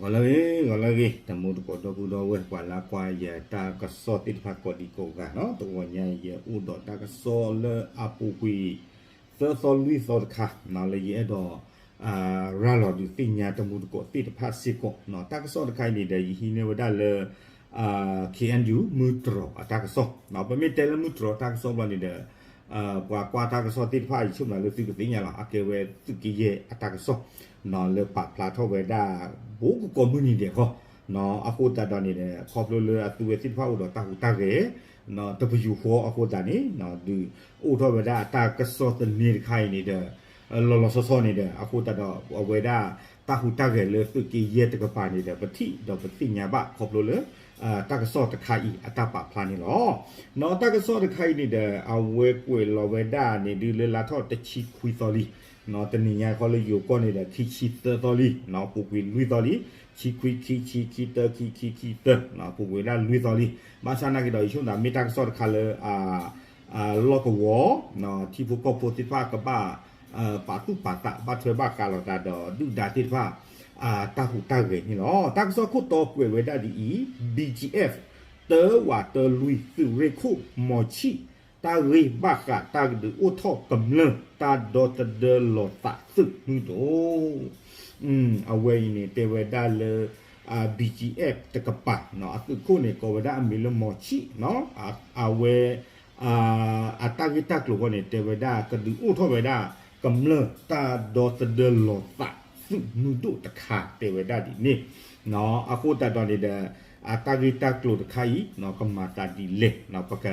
ဂီၤလၢအဂ့ၤ, ဂီၤလၢအဂ့ၤ, တမူတကိးဒီပုၢ်ဒီဝဲၢ် ပှၤလၢကွၢ်ယတၢ်ကစီၣ်သ့ၣ်တဖၣ်ကိးဒံကိးဂၤနီၤ, တဂီၤညါအံၤ ယအိၣ်ဒီးတၢ်ကစီၣ်လၢအပူၤကွံာ် သၢသီလွံၢ်သီတခါနီၤ, လၢယအဲၣ်ဒိး ရၤလီၤဒုးသ့ၣ်ညါတမူတကိးသ့ၣ်တဖၣ်စ့ၢ်ကီးနီၤ. တၢ်ကစီၣ်တခါအံၤန့ၣ်ဒီး ယဟံးန့ၢ်ဝဲဒၣ်လၢ KNU မုၢ်တြီၤအတၢ်ကစီၣ်နီၤ. ပမ့ၢ်တဲလၢမုၢ်တြီၤတၢ်ကစီၣ်ဘျီန့ၣ်ဒီး ပှၤကွၢ်တၢ်ကစီၣ်သ့ၣ်တဖၣ် ယဆိကမိၣ်လၢသုကသ့ၣ်ညါလီၤ, အကဲဝဲသုးက့ယဲၢ်အတၢ်ကစီၣ်နီၤ, လၢပာ်ဖျါထီၣ်ဝဲဒၣ် ဘူးကကိးမုၢ်နံၤဒဲးဃီနီၤ. အဃိသတးဒီးန့ၣ်ဒီး ခီဖျိလၢအသုဝဲသ့ၣ်တဖၣ်အိၣ်ဒီးတၢ်ဟူးတၢ်ဂဲၤ တပယူာ်ဃီအဃိသတးန့ၣ် ဒုးအိၣ်ထီၣ်ဝဲဒၣ်အတၢ်ကစီၣ်သန့တခါအံၤန့ၣ်ဒီး လီၤလီၤဆီဆီန့ၣ်ဒီး အဃိသတးဒီး အဝဲဒၣ်တၢ်ဟူးတၢ်ဂဲၤလၢသုးက့ယဲၢ်တကပၤန့ၣ်ဒီး ပထံၣ်ဒီးပသ့ၣ်ညါဘၣ်ခီဖျိလၢ တၢ်ကစီၣ်တခါအံၤအတၢ်ပာ်ဖျါန့ၣ်လီၤ. နီၤ တၢ်ကစီၣ်တခါအံၤန့ၣ်ဒီး အဝဲကွဲးလီၤဝဲဒၣ်န့ၣ် ဒုးလၢလါထီၣ်တဆံခွံသီလံ, တနံၤညါဃီလၢယိၤကီၢ်န့ၣ်ဒီး ခံဆံသၢသီလံ, ပူၤကွံာ်လွံၢ်သီလံ, ဆံခွံ ခံဆံ ခံသၢ ခံဆံ ခံသၢ, ပူၤကွံာ်ဝဲဒၣ်လွံၢ်သီလံ. ဘၣ်ဆၣ်နာ်က့ဒီး ယဆိကမိၣ်မ့ၢ်တၢ်ကစီၣ်တခါလၢ လီၢ်ကဝီၤ ထံဖိကီၢ်ဖိသ့ၣ်တဖၣ်ကဘၣ် ပာ်သူၣ်ပာ်သး ဘၣ်ထွဲဘၣ်ဃးလိာ်သးဒီးဒုၣ်ဒါသ့ၣ်တဖၣ် တၢ်ဟူးတၢ်ဂဲၤန့ၣ်လီၤ. တၢ်ကစီၣ်ခိၣ်တီကွဲးဝဲဒၣ်ဒ်အံၤ, BGF တၢဝးတၢလွံၢ်သုးရ့ၣ်ခိၣ်မီၤဆံၣ် တၢ်ဂ့ၢ်ဘၣ်ဃးတၢ်ကဒုးအိၣ်ထီၣ်ကမျၢၢ်တၢ်ဒီသဒၢလီၤသးသုးမုၢ်ဒိၣ် အဝဲအံၤန့ၣ် တဲဝဲဒၣ်လၢ BGF တကပၤ အသုးခိၣ်န့ၣ် ကိးဝဲဒၣ်အမံၤလၢမီၤဆံၣ်, အဝဲ အတၢ်ဂ့ၢ်တၢ်ကျိၤဃီန့ၣ် တဲဝဲဒၣ် ကဒုးအိၣ်ထီၣ်ဝဲဒၣ် ကမျၢၢ်တၢ်ဒီသဒၢလီၤသးသုးမုၢ်ဒိၣ်တခါ တဲဝဲဒၣ်ဒ်န့ၣ် အဃိသတးဒီးန့ၣ်ဒီး အတၢ်ဂ့ၢ်တၢ်ကျိၤတခါအံၤ ကမၤသးဒ်လဲၣ် ပက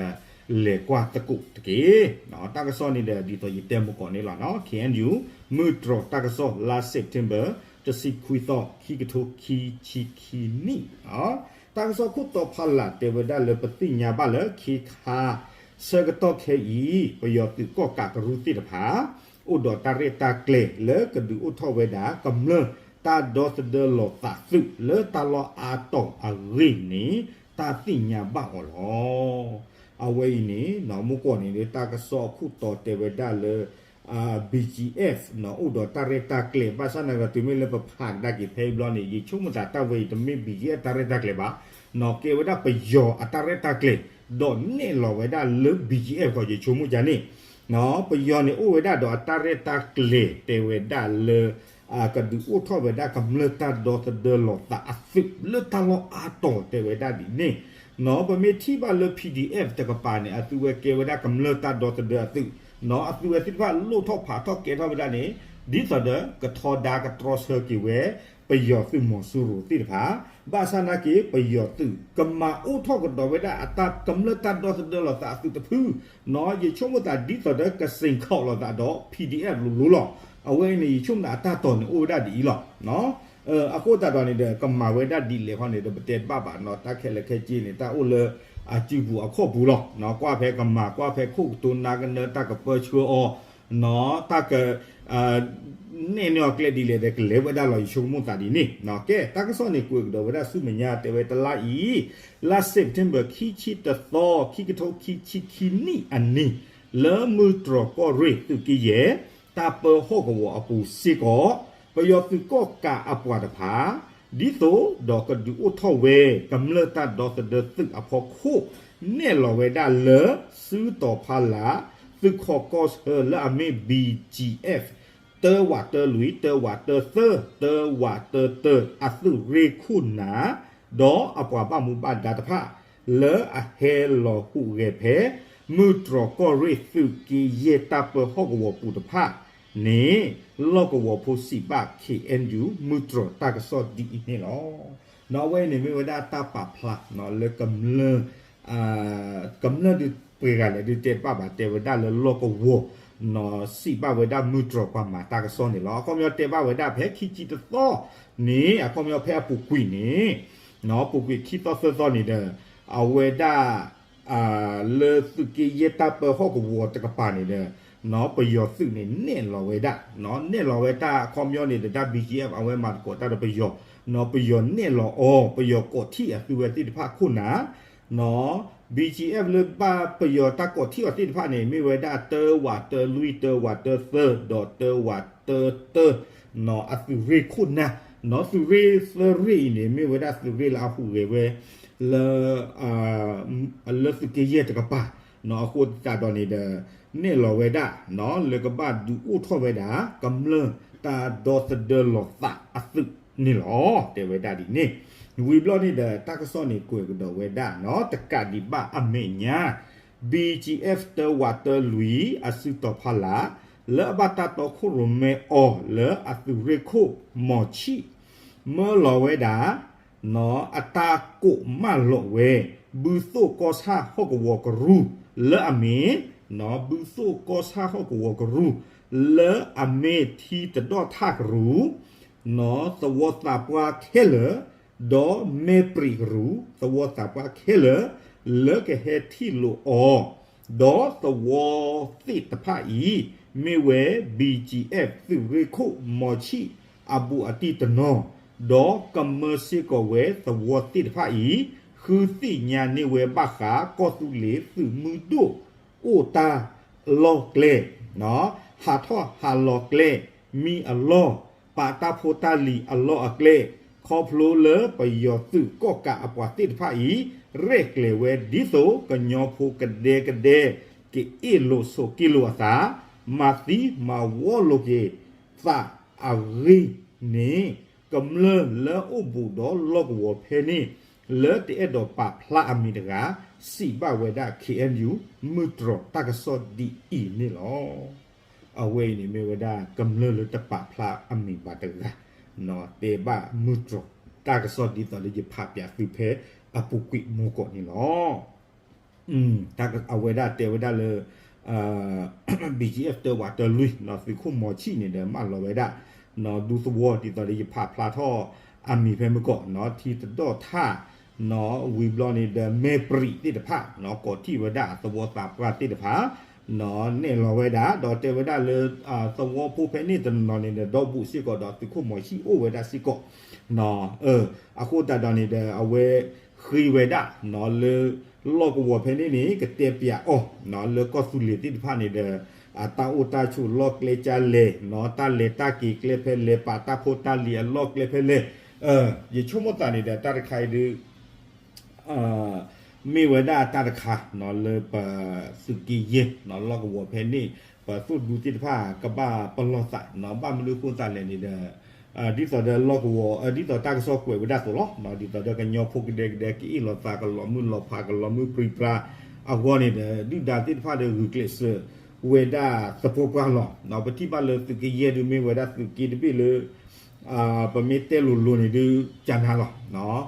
လဲၤကွၢ်သကိးတက့ၢ်. တၢ်ကစီၣ်န့ၣ်ဒီး ဒ်သိးယတဲမုၢ်ကီးန့ၣ်လီၤနီၤ, KNU မုၢ်တြီၤတၢ်ကစီၣ် လါ September တဆံခွံသီ ခံကထိခံဆံခံနံၣ် တၢ်ကစီၣ်ခိၣ်တီဖီလာ်တဲဝဲဒၣ်လၢ ပသ့ၣ်ညါဘၣ်လၢ ခ့ခါ ဆၢကတီၢ်ခဲအံၤ ပယီၤသုးကီၣ်ကးကရူၢ်သ့ၣ်တဖၣ် အိၣ်ဒီးတၢ်ရဲၣ်တၢ်ကျဲၤလၢကဒုးအိၣ်ထီၣ်ဝဲဒၣ် ကမျၢၢ်တၢ်ဒီသဒၢလီၤသးသုးလၢတၢ်လီၢ်အါတီၤအဂ့ၢ်န့ၣ် တၢ်သ့ၣ်ညါဘၣ်အီၤလီၤ. အဝဲအံၤန့ၣ် မုၢ်ကီးန့ၣ် တၢ်ကစီၣ်အခိၣ်တီတဲဝဲဒၣ်လၢ BGF အိၣ်ဒီးတၢ်ရဲၣ်တၢ်ကျဲၤ ဘၣ်ဆၣ်နာ်က့ တုၤမ့ၢ်လၢပဖးကဒါက့ၤဖဲအံၤဘျီန့ၣ် ယဆိကမိၣ်သးတၢ်ဝဲအံၤ တမ့ၢ် BGF တၢ်ရဲၣ်တၢ်ကျဲၤဘၣ်, ကဲဝဲဒၣ်ပယီၤအတၢ်ရဲၣ်တၢ်ကျဲၤ ဒီးနဲၣ်လီၤဝဲဒၣ်လၢ BGF ကီး ယဆိကမိၣ်ကန့ၣ် ပယီၤန့ၣ်အိၣ်ဝဲဒၣ်ဒီးအတၢ်ရဲၣ်တၢ်ကျဲၤတဲဝဲဒၣ်လၢ ကဒုးအိၣ်ထီၣ်ဝဲဒၣ်ကမျၢၢ်တၢ်ဒီသဒၢလီၤသးအသုးလၢတၢ်လီၢ်အါတီၤတဲဝဲဒၣ်ဒ်န့ၣ်, ပမ့ၢ်ထံၣ်ဘၣ်လၢ PDF တကပၤန့ၣ် အသုဝဲကဲဝဲဒၣ်ကမျၢၢ်တၢ်ဒီသဒၢအသုး, အသုဝဲသ့ၣ်တဖၣ်လိၣ်ထီၣ်ဖးထီၣ်ကဲထီၣ်ဝဲဒၣ်န့ၣ် ဒ်သိးဒီးကထီဒါကတြီဆၢက့ၤဝဲ ပယီၤသုးမီၤစိရိၤသ့ၣ်တဖၣ်, ဘၣ်ဆၣ်နာ်က့ ပယီၤသုးကမၤအိၣ်ထီၣ်ကဒီးဝဲဒၣ်အတၢ်ကမျၢၢ်တၢ်ဒီသဒၢလီၤသးအသုးတဖု, ယဆိကမိၣ်သးဒ်သိးဒီးကစ့ၢ်ခီးလိာ်သးဒီး PDF လိၤလိၤလီၤ. အဝဲအံၤန့ၣ် ယဆိကမိၣ်သးအတၢ်တီၤန့ၣ်အိၣ်ဝဲဒၣ်ဒ်အံၤလီၤ. အဃိသတးဒီးန့ၣ်ဒီး ကမၤဝဲဒၣ်ဒ်လဲၣ်ခီန့ၣ်ဒီး ပတဲတဘၣ်ဘၣ်နီၤ, တၢ်ခဲလၢာ်ခဲဆ့န့ၣ် တၢ်အိၣ်လၢအစုပူၤအခီၣ်ပူၤလီၤ. ကွၢ်ဖဲကမၤ ကွၢ်ဖဲခိၣ်ကတိၤနါကနၢ တၢ်ကပၢဆှၢအီၤ တၢ်က နဲၣ်န့ၢ်အီၤကျဲဒ်လဲၣ်ဒီး ကလဲၤဝဲဒၣ်လီၤ ယဆိကမိၣ်သးဒ်န့ၣ်. ကဲ တၢ်ကစီၣ်န့ၣ် ကွဲးကဒီးဝဲဒၣ်ဆူမဲာ်ညါတဲဝဲတလါအံၤ လါ September ခံဆံတသီ ခံကထိခံဆံခံနံၣ်အနံၤ လၢမုၢ်တြီၤကီၢ်ရ့ၣ်သုးက့ယဲၢ် တၢ်ပၢဟီၣ်ကဝီၤအပူၤစ့ၢ်ကီး ပယီၤသုးကီၣ်ကးအပှၤတဖၣ် ဒ်သိးဒီးကဒုးအိၣ်ထီၣ်ဝဲ ကမျၢၢ်တၢ်ဒီသဒၢသုးအဖီခိၣ် နဲၣ်လီၤဝဲဒၣ်လၢ စုတီၤဖီလာ် သုးခီၣ်ကီၢ်ဆၢလၢအမ့ၢ် BGF တၢဝးတၢလွံၢ် တၢဝးတၢသၢ တၢဝးတၢတၢ အသုးရ့ၣ်ခိၣ်နၢ် ဒီးအပှၤဘၣ်မူဘၣ်ဒါတဖၣ် လၢအဟဲလီၤဟူးဂဲၤဖဲ မုၢ်တြီၤကီၢ်ရ့ၣ်သုးက့ယဲၢ်တၢ်ပၢဟီၣ်ကဝီၤပူၤတဖၣ်န့ၣ် လီၢ်ကဝီၤဖိစံးဘၣ် KNU မုၢ်တြီၤတၢ်ကစီၣ်ဒ်အံၤန့ၣ်လီၤ. နီၤ အဝဲအံၤန့ၣ်မ့ၢ်ဝဲဒၣ်တၢ်ပာ်ဖျါ လၢကမျၢၢ် ကမျၢၢ်ဒုးပှဲၤဂၤလဲၣ်ဒုးတဲတဘၣ်ဘၣ် တဲဝဲဒၣ်လၢလီၢ်ကဝီၤ နီၤ စံးဘၣ်ဝဲဒၣ်မုၢ်တြီၤပှၤမၤတၢ်ကစီၣ်န့ၣ်လီၤ. အခီပညီတဲဘၣ်ဝဲဒၣ်ဖဲခံဆံတသီန့ၣ် အခီပညီဖဲအပူၤကွံာ်န့ၣ် နီၤ ပူၤကွံာ်ခံသီသၢသီန့ၣ်ဒီး အဝဲဒၣ် လၢသုးက့ယဲၢ်တၢ်ပၢဟီၣ်ကဝီၤတကပၤန့ၣ်ဒီး နီၤ ပယီၤသုးန့ၣ် နဲၣ်လီၤဝဲဒၣ် နီၤ နဲၣ်လီၤဝဲတၢ်အခီပညီန့ၣ်ဒီး တၢ် BGF အဝဲမၤသကိးတၢ်ဒီးပယီၤ နီၤ ပယီၤနဲၣ်လီၤအီၤ ပယီၤကိးထီၣ်အသုဝဲသ့ၣ်တဖၣ်ခိၣ်နၢ် နီၤ BGF လၢဘၣ်ပယီၤတၢ်ကိးထီၣ်အီၤသ့ၣ်တဖၣ်န့ၣ် မ့ၢ်ဝဲဒၣ်တၢဝးတၢလွံၢ် တၢဝးတၢသၢ ဒီးတၢဝးတၢတၢ နီၤ အသုးရ့ၣ်ခိၣ်နၢ် သုးရ့ၣ်သၢရ့ၣ်အံၤန့ၣ် မ့ၢ်ဝဲဒၣ်သုးရ့ၣ်လၢအဟူးဂဲၤဝဲ လၢ လၢသုးက့ယဲၢ်တကပၤ အဃိသတးဒီးန့ၣ်ဒီး နဲၣ်လီၤဝဲဒၣ် လၢကဘၣ်ဒုးအိၣ်ထီၣ်ဝဲဒၣ် ကမျၢၢ်တၢ်ဒီသဒၢလီၤသးအသုးန့ၣ်လီၤ တဲဝဲဒၣ်ဒ်န့ၣ်. ဝံၤဘျီန့ၣ်ဒီး တၢ်ကစီၣ်န့ၣ်ကွဲးကဒီးဝဲဒၣ် တကးဒံးဘၣ်အမဲာ်ညါ BGF တၢဝးတၢလွံၢ် အစုတီၤဖီလာ် လၢအဘၣ်တၢ်တီခိၣ်ရိၣ်မဲအီၤ လၢအသုးရ့ၣ်ခိၣ်မီၤဆံး မၢလီၤဝဲဒၣ် အတၢ်ကိးမၢလီၤဝဲ ဘုသိၣ်ကီၢ်ဆၣ်ဟီၣ်ကဝီၤကရူၢ် လၢအမ့ၢ် ဘုသိၣ်ကီၢ်ဆၣ်ဟီၣ်ကဝီၤကရူၢ် လၢအမ့ၢ်ထံတဒီၣ်ထၣ်ကရူၢ် သဝီသးပှၢ်ခဲလၢာ် ဒီးမဲပြံးကရူၢ် သဝီသးပှၢ်ခဲလၢာ် လၢကဟဲထံၣ်လိာ်အီၤ ဒီးသဝီသ့ၣ်တဖၣ်အံၤ မ့ၢ်ဝဲ BGF သုးရ့ၣ်ခိၣ်မီၤဆံး အဘူးအတံၢ်တနီၤ, ဒီးကမၢစ့ၢ်ကီးဝဲသဝီသ့ၣ်တဖၣ်အံၤ ဃုသ့ၣ်ညါန့ၢ်ဝဲဘၣ်ဃး ကီၢ်သူလ့ၤသုးမုၢ်ဒိၣ်အိၣ်တၢ်လီၢ်ကျဲ ဟးထီၣ်ဟးလီၤကျဲ မံအလီၢ် ပာ်တၢ်ဖိတၢ်လံၤအလီၢ်အကျဲ ခီဖျိလၢပယီၤသုးကီၣ်ကးအပှၤသ့ၣ်တဖၣ်အံၤ ရဲၣ်ကျဲၤဝဲဒ်သိးကညီဖိကဒဲကဒဲ ကအ့ၣ်လိာ်ဆိးက့လိာ်အသး မၤသံမၤဝီလိာ်က့ၤသးအဂ့ၢ်န့ၣ် ကမျၢၢ်လၢအိၣ်ဘူးဒီးလီၢ်ကဝီၤဖဲန့ၣ် လၢတအဲၣ်ဒိးပာ်ဖျါအမံၤတဂၤ စံးဘၣ်ဝဲဒၣ် KNU မုၢ်တြီၤတၢ်ကစီၣ်ဒ်အံၤန့ၣ်လီၤ. အဝဲအံၤန့ၣ်မ့ၢ်ဝဲဒၣ်ကမျၢၢ်လၢတပာ်ဖျါအမံၤဘၣ်တဂၤ တဲဘၣ်မုၢ်တြီၤတၢ်ကစီၣ်ဒ်သိးလၢယဖးပၠးသုဖဲအပူၤကွံာ်မူကီၢ်န့ၣ်လီၤ. အဝဲဒၣ်တဲဝဲဒၣ်လၢ BGF တၢဝးတၢလွံၢ် သုးခိၣ်မီၤဆံးန့ၣ်ဒီး မၢလီၤဝဲဒၣ် ဒူသဝီဒ်သိးလၢယဖးဖျါထီၣ်အမံၤဖဲမုၢ်ကီၢ် ထံတဒီၣ်ထၣ် ဝံၤဘျီန့ၣ်ဒီး မဲပြံးသ့ၣ်တဖၣ် ကိးထီၣ်ဝဲဒၣ်သဝီသးပှၢ်သ့ၣ်တဖၣ် နဲၣ်လီၤဝဲဒၣ် ဒီးတဲဝဲဒၣ်လၢ သဝီဖိဖဲန့ၣ်တနီၤန့ၣ်ဒီး ဒီဘူးစ့ၢ်ကီးဒီးသုးခိၣ်မီၤဆံးအိၣ်ဝဲဒၣ်စ့ၢ်ကီး အဃိသတးဒီးန့ၣ်ဒီး အဝဲဃ့ဝဲဒၣ် လၢလီၢ်ကဝီၤဖဲန့ၣ်န့ၣ် ကတဲပၠးအီၤ လၢကီၢ်သူလ့ၤသ့ၣ်တဖၣ်န့ၣ်ဒီး အတၢ်အိၣ်တၢ်ဆိးလီၢ်ကျဲကၢ်လဲၣ် တၢ်လဲၤတၢ်က့ၤကျဲဖဲလဲၣ် ပာ်တၢ်ဖိတၢ်လံၤအလီၢ်ကျဲဖဲလဲၣ် ယဆိကမိၣ်သးန့ၣ်ဒီး တၢ်တခါအံၤဒုး မ့ၢ်ဝဲဒၣ်တၢ်တခါ လၢပသုးက့ယဲၢ် လီၢ်ကဝီၤဖဲန့ၣ် ပသိၣ်ဒူသ့ၣ်တဖၣ် ကဘၣ်ပလီၢ်သး ဘၣ်မနုၤဃိသးလဲၣ်န့ၣ်ဒီး ဒ်သိးဒီးလီၢ်ကဝီၤ ဒ်သိးတၢ်ကစီၣ်ကွဲးဝဲဒၣ်အသိးလီၤ. ဒ်သိးဒီးကညီဖိကဒဲကဒဲ ကအ့ၣ်လိာ်သးကလီၤမုၢ်လီၤဖး ကလီၤမုၢ်ပြံပြါအဂီၢ်န့ၣ်ဒီး ဒုၣ်ဒါသ့ၣ်တဖၣ်ဒီးဂုာ်ကျဲးစၢးဝဲဒၣ်သပှၢ်ပှၢ်လီၤ. ပထံၣ်ဘၣ်လၢသုးက့ယဲၢ်ဒုးမ့ၢ်ဝဲဒၣ်သုးက့တဘ့ၣ်လၢ ပမ့ၢ်တဲလိၤလိၤန့ၣ်ဒုး ကနၤလီၤ.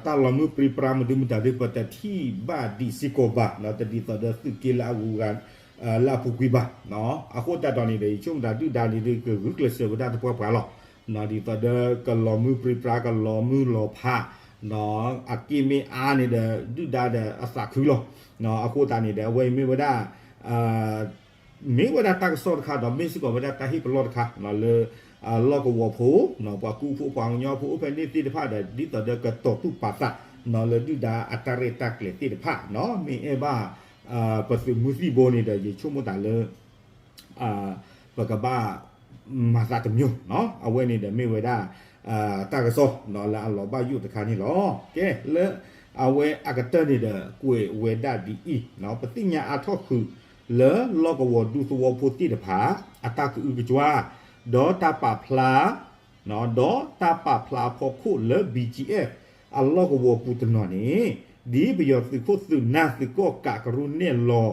တၢ်လီၤမုၢ်ပြံပြါမနုၤမတၤဒုး ပတထံၣ်ဘၣ်ဒံးစ့ၢ်ကီးဘၣ် တဒ်သိးဒီးသုးက့လၢအဂုၤအဂၤ လၢအပူၤကွံာ်ဘၣ်. အဃိသတးဒီးန့ၣ်ဒီး ယဆိကမိၣ်တၢ်ဒုၣ်ဒါန့ၣ်ဒုး ကဂုာ်ကျဲးစၢးဝဲဒၣ်သပှၢ်ပှၢ်လီၤ. ဒ်သိးဒီးကလီၤမုၢ်ပြံပြါ ကလီၤမုၢ်လီၤဖး အက့မ့ၢ်အါန့ၣ်ဒီး ဒုၣ်ဒါဒီးအသးခုလီၤ. အဃိသတးန့ၣ်ဒီး အဝဲအံၤမ့ၢ်ဝဲဒၣ် မ့ၢ်ဝဲဒၣ်တၢ်ကစီၣ်တခါ ဒီးမ့ၢ်စ့ၢ်ကီးဝဲဒၣ်တၢ်ဟ့ၣ်ပလီၢ်တခါ လၢ လီၢ်ကဝီၤဖိ ပှၤကူဖိပှၤကညီဖိအိၣ်ဖဲန့ၣ်သ့ၣ်တဖၣ်ဒီး ဒ်သိးဒီးကတီၤတူၢ်ပာ်သး လၢဒုၣ်ဒါအတၢ်ရဲၣ်တၢ်ကျဲၤသ့ၣ်တဖၣ် မ့ၢ်အဲၣ်ဘၣ် ပသုးမုၢ်သံၣ်ဘိန့ၣ်ဒီး ယဆိကမိၣ်သးလၢ ပကဘၣ်မၤသးတမံၤ အဝဲန့ၣ်ဒီးမ့ၢ်ဝဲဒၣ် တၢ်ကစီၣ်လၢအလီၤဘၣ်ယိၣ်တခါန့ၣ်လီၤ. ကဲ လၢအဝဲအကတၢၢ်န့ၣ်ဒီး ကွဲးဝဲဒၣ်ဒ်အံၤ ပသ့ၣ်ညါအါထီၣ်ဃုာ် လၢလီၢ်ကဝီၤဒူသဝီဖိသ့ၣ်တဖၣ် အတၢ်ကအုကစွါ ဒီးတၢ်ပာ်ဖျါ ဒီးတၢ်ပာ်ဖျါအဖီခိၣ်လၢ BGF အလီၢ်ကဝီၤပူၤတနီၤန့ၣ် ဒ်ပယီၤသုးခိၣ်သုးနၢ်သုးကီၣ်ကးကရူၢ်နဲၣ်လီၤ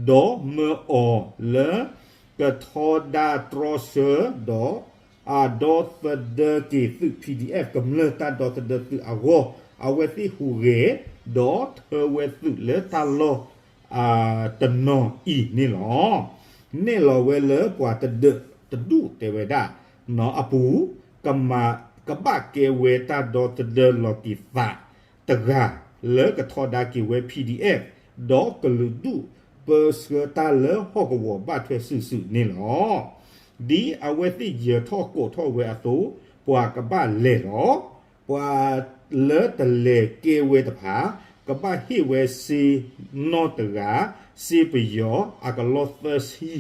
ဒီးမၢအီၤလၢ ကထီဒါတြီဆၢ ဒီး အဒီသဒၢက့ၤသုး PDF ကမျၢၢ်တၢ်ဒီသဒၢသုးအဂီၢ် အဝဲသ့ၣ်ဟူးဂဲၤ ဒီးထၢဝဲသုးလၢတၢ်လီၢ် တနီၤအံၤန့ၣ်လီၤ. နဲၣ်လီၤဝဲလၢပှၤတဒၢးတဒူၣ်တဲဝဲဒၣ် နီၤအပူၤ ကဘၣ်ကဲဝဲတၢ်ဒီသဒၢလီၤက့ၤသးတဂၤ လၢကထီဒါက့ၤဝဲ PDF ဒီးကလုာ်ဒူၣ်ပၢဆှၢတၢ်လၢဟီၣ်ကဝီၤဘၣ်ထွဲစုာ်စုာ်န့ၣ်လီၤ. ဒ်အဝဲသ့ၣ်ယၢၤထီၣ်ကိးထီၣ်ဝဲအသိး ပှၤကဘၣ်လဲၤလီၤ. ပှၤလၢတလဲၤကဲဝဲတဖၣ် ကဘၣ်ဟ့ၣ်ဝဲစ့နီၢ်တဂၤ စ့ပယီၤအကလီၢ်သၢဆံ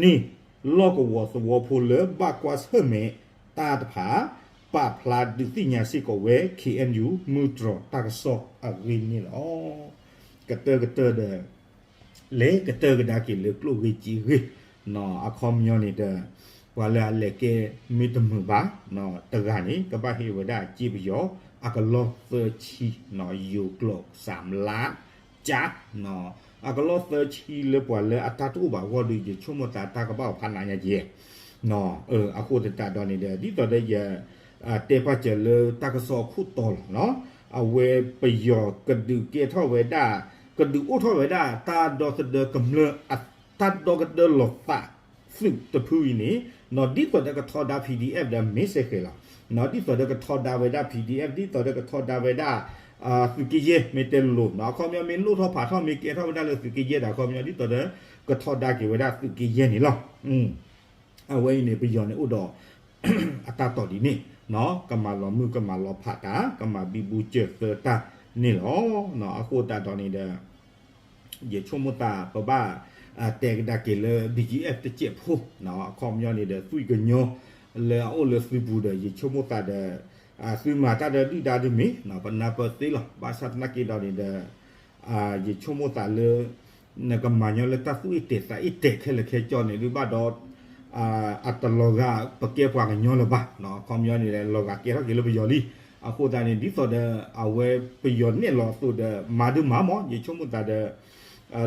န့ၣ် လီၢ်ကဝီၤသဝီဖိလၢဘၣ်ကွၢ်ဆၢၣ်မဲာ်တၢ်တဖၣ် ပာ်ဖျါဒုးသ့ၣ်ညါစ့ၢ်ကီးဝဲ ခ့ၣ်အဲၣ်ယူၣ် မုၢ်တြီၤတၢ်ကစီၣ်အဂ့ၢ်န့ၣ်လီၤ. ကတၢၢ်ကတၢၢ်ဒီး လဲၤကတၢၢ်ကဒါက့ၤလၢကျိၣ်ဂ့ၢ်စ့ဂ့ၢ်, အခီပညီန့ၣ်ဒီး ပှၤလၢအလဲၤကဲမ့ၢ်တမုာ်ဘၣ် တဂၤန့ၣ် ကဘၣ်ဟ့ၣ်ဝဲဒၣ်စ့ပယီၤ အကလီၢ်သၢဆံ, ယိၤကျိာ်စးမလါ ကၠး, အကလီၢ်သၢဆံလၢပှၤလၢအတၢ်တအိၣ်ဘၣ်အဂီၢ်ဒီး ယဆိကမိၣ်သးတၢ်ကဘၣ်အိၣ်ဖးနးညါက့ၤ, အဃိသတးဒီးန့ၣ်ဒီး ဒ်သိးဒီးယ တဲပာ်စၢၤလၢတၢ်ကစီၣ်အခိၣ်တီလီၤ. အဝဲပယီၤကဒုးကဲထီၣ်ဝဲဒၣ်, ကဒုးအိၣ်ထီၣ်ဝဲဒၣ် တၢ်ဒီသဒၢကမျၢၢ်, တၢ်ဒီကဒၢလီၤသးသုးတဖုအံၤန့ၣ်, ဒ်သိးဒီးကထီဒါ P D F ဒီးမ့ၢ်စဲဃဲၤလီၤ. ဒ်သိးဒီးကထီဒါဝဲဒၣ် P D F, ဒ်သိးဒီးကထီဒါဝဲဒၣ် သုးက့ယဲၢ်မ့ၢ်တဲလိၤလိၤ, အခီပညီမ့ၢ်လိၣ်ထီၣ်ဖးထီၣ်မ့ၢ်ကဲထီၣ်ဝဲဒၣ်လၢသုးက့ယဲၢ်ဒီး အခီပညီဒ်သိးဒီး ကထီဒါက့ၤဝဲဒၣ်သုးက့ယဲၢ်န့ၣ်လီၤ. အဝဲအံၤန့ၣ် ပယီၤန့ၣ်အိၣ်ဒီး အတၢ်တိာ်ဒ်န့ၣ်, ကမၤလီၤမုၢ်ကမၤလီၤဖးတၢ်, ကမၤဘံဘူစၢၤသၢတၢ်န့ၣ်လီၤ. အဃိသတးဒီးန့ၣ်ဒီး ယဆိကမိၣ်သးပဘၣ် တဲကဒါက့ၤလၢ B G F တစဲးဖိ, အခီပညီန့ၣ်ဒီး သွံၣ်ကညီလၢအအိၣ်လၢသုပူၤဒီး ယဆိကမိၣ်သးဒီး သုမၤတၢ်ဒီးဒုၣ်ဒါဒုးမ့ၢ် ပနၢ်ပၢၢ်သ့လီၤ. ဘၣ်ဆၣ်သနာ်က့ဒီးန့ၣ်ဒီး ယဆိကမိၣ်သးလၢ နကမၤညီလၢတၢ်သူၣ်အ့ၣ်တဲာ်သးအ့ၣ်တဲာ်ခဲလၢာ်ခဲဆ့န့ၣ် ဒုးဘၣ်ဒီး အတလီၤဂာ်ပကဲပှၤကညီလၢၤဘၣ်, အခီပညီန့ၣ်ဒီး လီၤဂာ်ကဲထီၣ်က့ၤလၢပယီၤလံ. အဃိသတးန့ၣ် ဒ်သိးဒီး အဝဲပယီၤနဲၣ်လီၤအသိးဒီး မၤဒုးမၤမး ယဆိကမိၣ်သးဒီး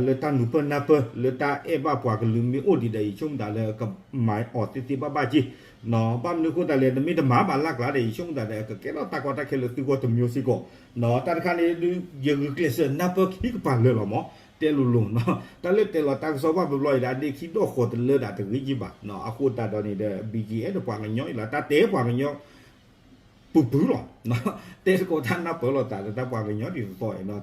လၢတၢ်နုၤပၢၢ်နၢ်ပၢၢ် လၢတၢ်အဲၣ်ဘၣ်ပှၤကလုာ်မ့ၢ်အိၣ်ဒံးဒီး ယဆိကမိၣ်သးလၢကမၤအီၤသ့သ့ဘၣ်ဘၣ်က့ၤ, ဘၣ်မနုၤအဃိသတးလဲၣ် နမ့ၢ်တမၤဘၣ်လၢ်ကျါဒီး ယဆိကမိၣ်သးဒီး ကကဲထီၣ်တၢ်ကီတၢ်ခဲလၢသုဂီၢ်တမျိုးစ့ၢ်ကီး, တၢ်တခါန့ၣ်ဒုး ယဂုာ်ကျဲးစၢးနၢ်ပၢၢ်ခံကပၤလၢာ်လီၤမး, တဲလိၤလိၤ, တၢ်လၢတဲလီၤတၢ်ကစီၣ်ဘၣ်ဘျီဘျီအံၤဒီး အဒ့ခံဒီၣ်ဃီၤတလၢဒၣ်တဂ့ၤက့ၤဘၣ်, အဃိသတးဒီးန့ၣ်ဒီး B G F ဒီးပှၤကညီအံၤလီၤ တၢ်တဲပှၤကညီ ပူၤပူၤလီၤ, တဲသကိးတၢ်နၢ်ပၢၢ်လိာ်သးဒီးတၢ်ပှၤကညီဒ်သိးသိးအံၤ,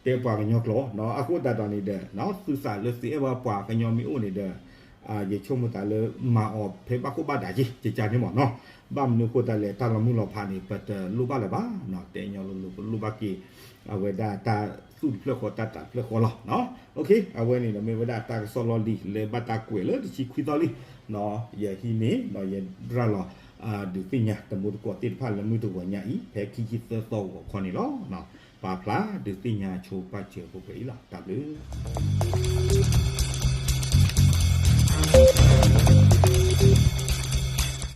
တဲပှၤကညီကျိာ်, အဃိသတးဒီးန့ၣ်ဒီး သုသးလၢသုအဲၣ်ဘၣ်ပှၤကညီမ့ၢ်အိၣ်န့ၣ်ဒီး ယဆိကမိၣ်သးလၢမၤအီၤဖဲဘၣ်ခိၣ်ဘၣ်ဒါက့ၤ ကကန့ၣ်မးနီၤ, ဘၣ်မနုၤအဃိသတးလဲၣ် တၢ်လီၤမုၢ်လီၤဖးန့ၣ် ပတလိၣ်ဘၣ်လၢၤဘၣ်, တဲညီလိၤလိၤ ပလိၣ်ဘၣ်က့ၤ အဝဲဒၣ်တၢ်သူၣ်တဖျၢၣ်ဃီတၢ်တးတဖျၢၣ်ဃီလီၤ. အဝဲန့ၣ်ဒီးမ့ၢ်ဝဲဒၣ်တၢ်ကစီၣ်လီၢ်လံၤလၢဘၣ်တၢ်ကွဲးလၢတဆံခွံသီလံ, ယဟံးန့ၢ်ဒီးယရၤလီၤ ဒုးသ့ၣ်ညါတမူတကိးသ့ၣ်တဖၣ်လၢမုၢ်တဂီၤညါအံၤ ဖဲခံဆံသၢသီဂီၤခီန့ၣ်လီၤ. ပာ်ဖျါဒုးသ့ၣ်ညါဆိပာ်စၢၤပှဲၤပှဲၤအံၤလီၤ. တၢ်ဘျုး